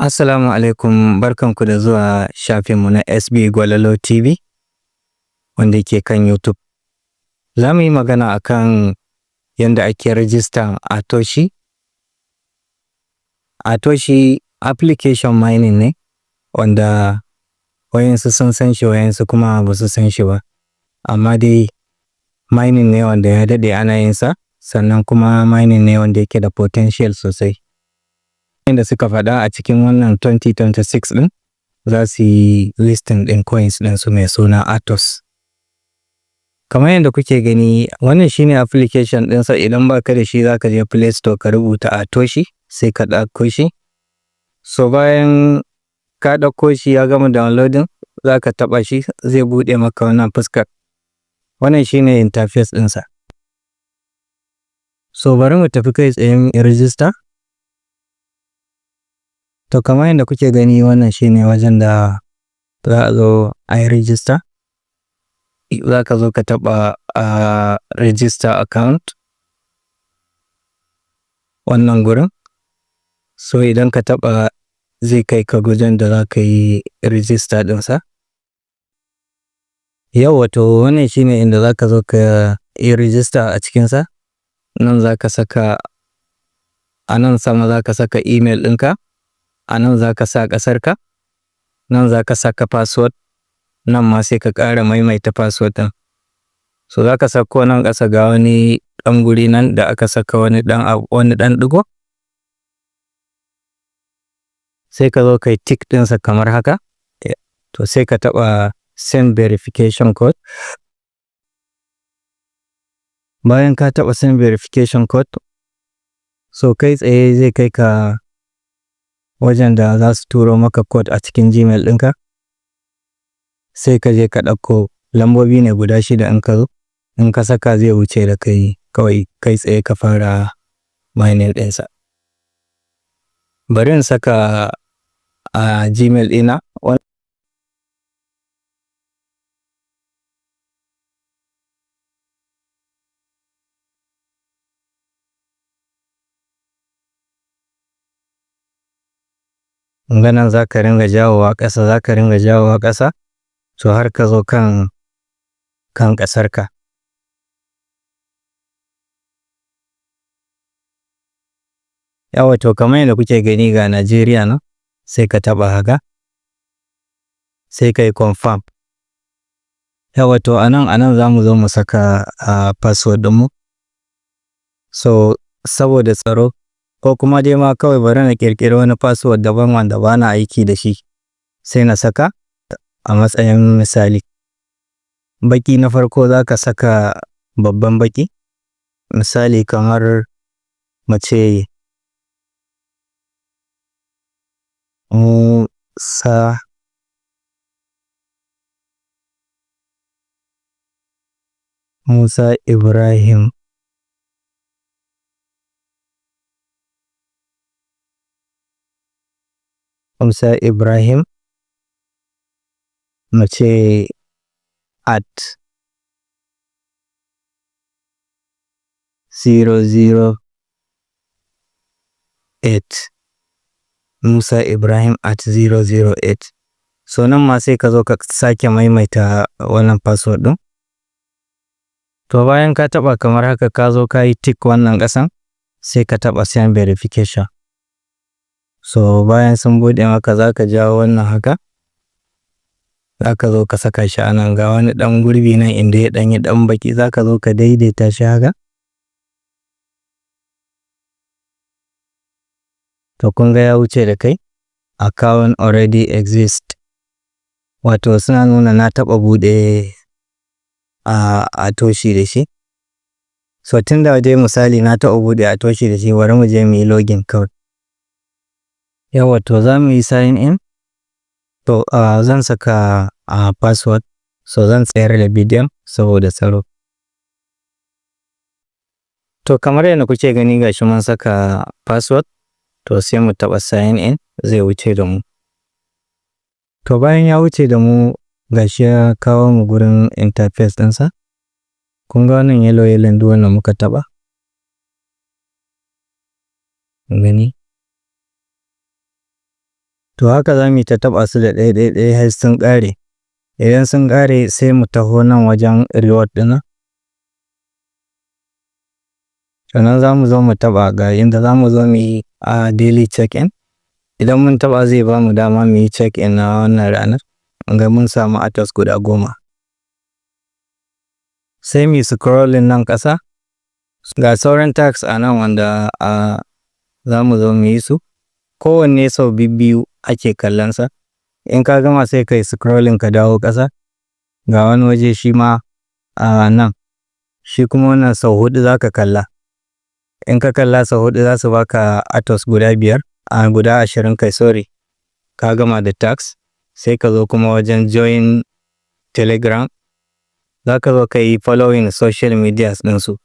Assalamu alaikum, barkanku da zuwa shafinmu na SB Gwalalo TV wanda yake kan YouTube. Za mu yi magana akan yadda ake rajista Atoshi. Atoshi application mining ne wanda wayansu sun san shi, wayansu kuma ba su san shi ba. Amma dai mining ne wanda ya daɗe ana yin sa, sannan kuma mining ne wanda yake da potential sosai. Inda suka faɗa a cikin wannan 2026 ɗin, za su yi listing ɗin coins ɗinsu mai suna Atos. Kamar yadda kuke gani, wannan shine application ɗinsa. Idan baka da shi, za ka je Play Store ka rubuta Atoshi, sai ka ɗauko shi. So bayan ka ɗauko shi ya gama downloading, za ka taɓa shi, zai buɗe maka wannan fuskar. Wannan shine interface ɗinsa. So bari mu tafi kai tsaye mu register. To, kamar yadda kuke gani, wannan shine wajen da za a zo a yi register. Za ka zo ka taɓa a register account, wannan gurin. So idan ka taɓa, zai kai ka wajen da za ka yi register ɗinsa. Yauwa, to wannan shine inda za ka zo ka yi register a cikinsa. Nan za ka saka, a nan sama za ka saka email ɗinka, a nan za ka sa ƙasarka, nan za ka saka password, nan ma sai ka ƙara maimaita password ɗin. So za ka sauko nan ƙasa, ga wani ɗan guri nan da aka saka wani ɗan abu, wani ɗan ɗigo. Sai ka zo ka yi tick ɗinsa kamar haka. To, sai ka taɓa send verification code. Bayan ka taɓa send verification code, so kai tsaye zai kai ka wajen da za su turo maka code a cikin Gmail ɗinka. Sai ka je ka ɗauko, lambobi ne guda shida. In ka zo, in ka saka, zai wuce da kai kawai kai tsaye ka fara mining ɗinsa. Bari in saka a Gmail ɗina. Kun ga nan za ka ringa jawowa ƙasa, za ka ringa jawowa ƙasa, so har ka zo kan ƙasarka. Yawwa, to kamar yadda kuke gani, ga Najeriya nan, sai ka taɓa haka, sai ka yi confirm. Yawwa, to a nan za mu zo mu saka a password ɗinmu. So saboda tsaro, ko kuma dai ma kawai bari na ƙirƙiri wani password daban wanda ba na aiki da shi, sai na saka a matsayin misali. Baƙi na farko za ka saka babban baƙi, misali kamar mu ce Musa Musa Ibrahim Musa Ibrahim, mu ce @008, Musa Ibrahim @008. So nan ma sai ka zo ka sake maimaita wannan password ɗin. To, bayan ka taɓa kamar haka, ka zo ka yi tick wannan ƙasan, sai ka taɓa send verification. So bayan sun buɗe maka, za ka jawo wannan haka. Za ka zo ka saka shi a nan, ga wani ɗan gurbi nan inda ya ɗan yi ɗan baƙi, za ka zo ka daidaita shi haka. To, kun ga ya wuce da kai, account already exist. Wato suna nuna na taɓa buɗe a Atoshi da shi. So tun da dai misali na taɓa buɗe Atoshi da shi, bari mu je mu yi login kawai. Yawwa, to za mu yi sign in. To, zan saka a password, so zan tsayar da bidiyon saboda tsaro. To, kamar yadda kuke gani, gashi mun saka password, to sai mu taɓa sign in, zai wuce da mu. To, bayan ya wuce da mu, gashi ya kawo mu gurin interface ɗinsa. Kun ga wannan yellow yellow duk wanda muka taɓa. Gani? To, haka za mu yi ta taɓa su da ɗaya ɗaya ɗaya har sun ƙare. Idan sun ƙare, sai mu taho nan wajen reward ɗin nan. Sannan za mu zo mu taɓa, ga inda za mu zo mu yi a daily check-in. Idan mun taɓa, zai ba mu dama mu yi check-in na wannan ranar. Ga mun samu Atos guda 10. Sai mu yi scrolling nan ƙasa. Ga sauran tasks a nan wanda za mu zo mu yi su. Kowanne sau bibbiyu ake kallonsa. In ka gama, sai ka yi scrolling ka dawo ƙasa. Ga wani waje shi ma a nan. Shi kuma wannan sau huɗu za ka kalla. In ka kalla sau huɗu, za su baka Atos guda 5, a guda 20 kai, sorry. Ka gama da task, sai ka zo kuma wajen join Telegram. Za ka zo ka yi following social medias ɗinsu.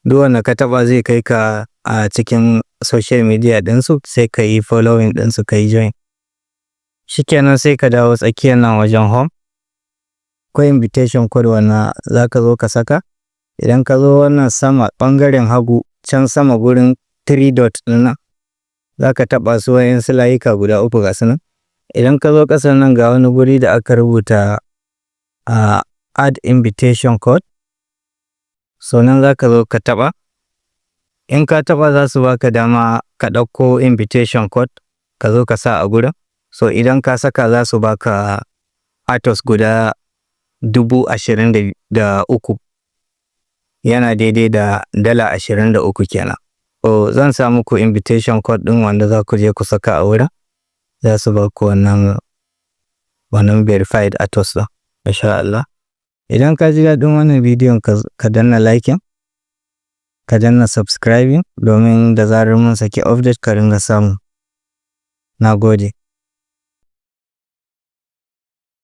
Duk wanda ka taɓa zai kai ka a cikin social media ɗinsu, sai ka yi following ɗinsu, ka yi join. Shikenan, sai ka dawo tsakiyar nan wajen home. Akwai invitation code wannan za ka zo ka saka. Idan ka zo wannan sama ɓangaren hagu, can sama gurin three dot ɗin nan, za ka taɓa su, waƴansu layuka guda uku ga su nan. Idan ka zo ƙasan nan, ga wani guri da aka rubuta a add invitation code. So nan za ka zo ka taɓa. In ka taɓa, za su baka dama ka ɗauko invitation code ka zo ka sa a gurin. So idan ka saka, za su baka Atos guda 23,000. Yana daidai da $23 kenan. So zan sa muku invitation code ɗin wanda za ku je ku saka a wurin. Za su baku wannan verified Atos ɗin in sha Allah. Idan ka ji daɗin wannan bidiyon, ka danna liking, ka danna subscribing domin da zarar mun saki update ka ringa samu. Na gode.